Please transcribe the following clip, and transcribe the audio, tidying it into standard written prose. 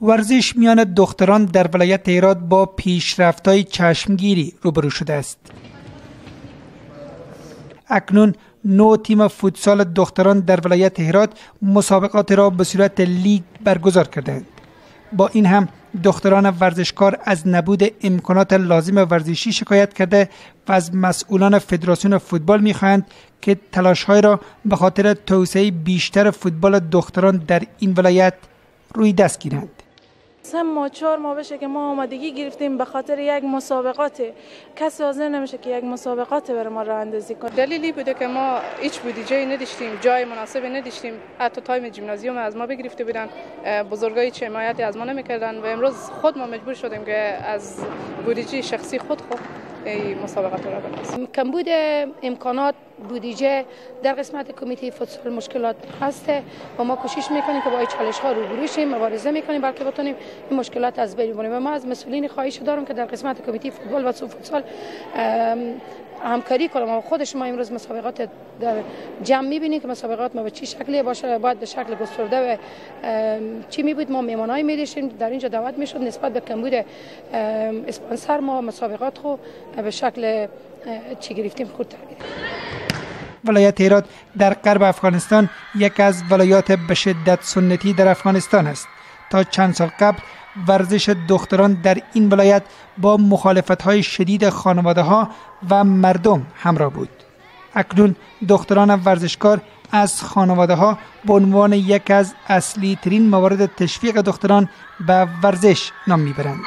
ورزش میان دختران در ولایت هرات با پیشرفت‌های چشمگیری روبرو شده است. اکنون 9 تیم فوتسال دختران در ولایت هرات مسابقات را به صورت لیگ برگزار کردند. با این هم دختران ورزشکار از نبود امکانات لازم ورزشی شکایت کرده و از مسئولان فدراسیون فوتبال می‌خواهند که تلاش‌های را به خاطر توسعه بیشتر فوتبال دختران در این ولایت روی دست گیرند. 3 ماه 4 ماه بشه که ما آمادگی گرفتیم به خاطر یک مسابقات، کسی حاضر نمیشه که یک مسابقات برای ما راه اندازی کنه. دلیلی بوده که ما هیچ بودجه نداشتیم، جای مناسبی نداشتیم، حتی تایم gymnasium از ما بگرفته بودن، بزرگای چه حمایتی از ما نمیکردن و امروز خود ما مجبور شدیم که از بودجه شخصی خود این مسابقات را بندازیم. کمبود امکانات بودجه در قسمت کمیته فوتسال مشکلات هست و ما کوشش میکنیم که با این چالش ها روبرو شیم، مبارزه میکنیم بلکه بتونیم این مشکلات از بین ببریم. و ما از مسئولین خواهش دارم که در قسمت کمیته فوتبال و فوتسال همکاری کنیم. ما خود شما امروز مسابقات در جمع میبینیم که مسابقات ما به چه شکلی باشه، باید به شکل گسترده و چی میبود. ما مهمانای میداشتیم در اینجا دعوت میشد، نسبت به کمبود اسپانسر ما مسابقات خو به شکل چی گرفتیم خودتر گرفتیم. ولایت هرات در غرب افغانستان یک از ولایات به شدت سنتی در افغانستان است. تا چند سال قبل ورزش دختران در این ولایت با مخالفت‌های شدید خانواده‌ها و مردم همراه بود. اکنون دختران ورزشکار از خانواده‌ها به عنوان یک از اصلی ترین موارد تشویق دختران به ورزش نام میبرند.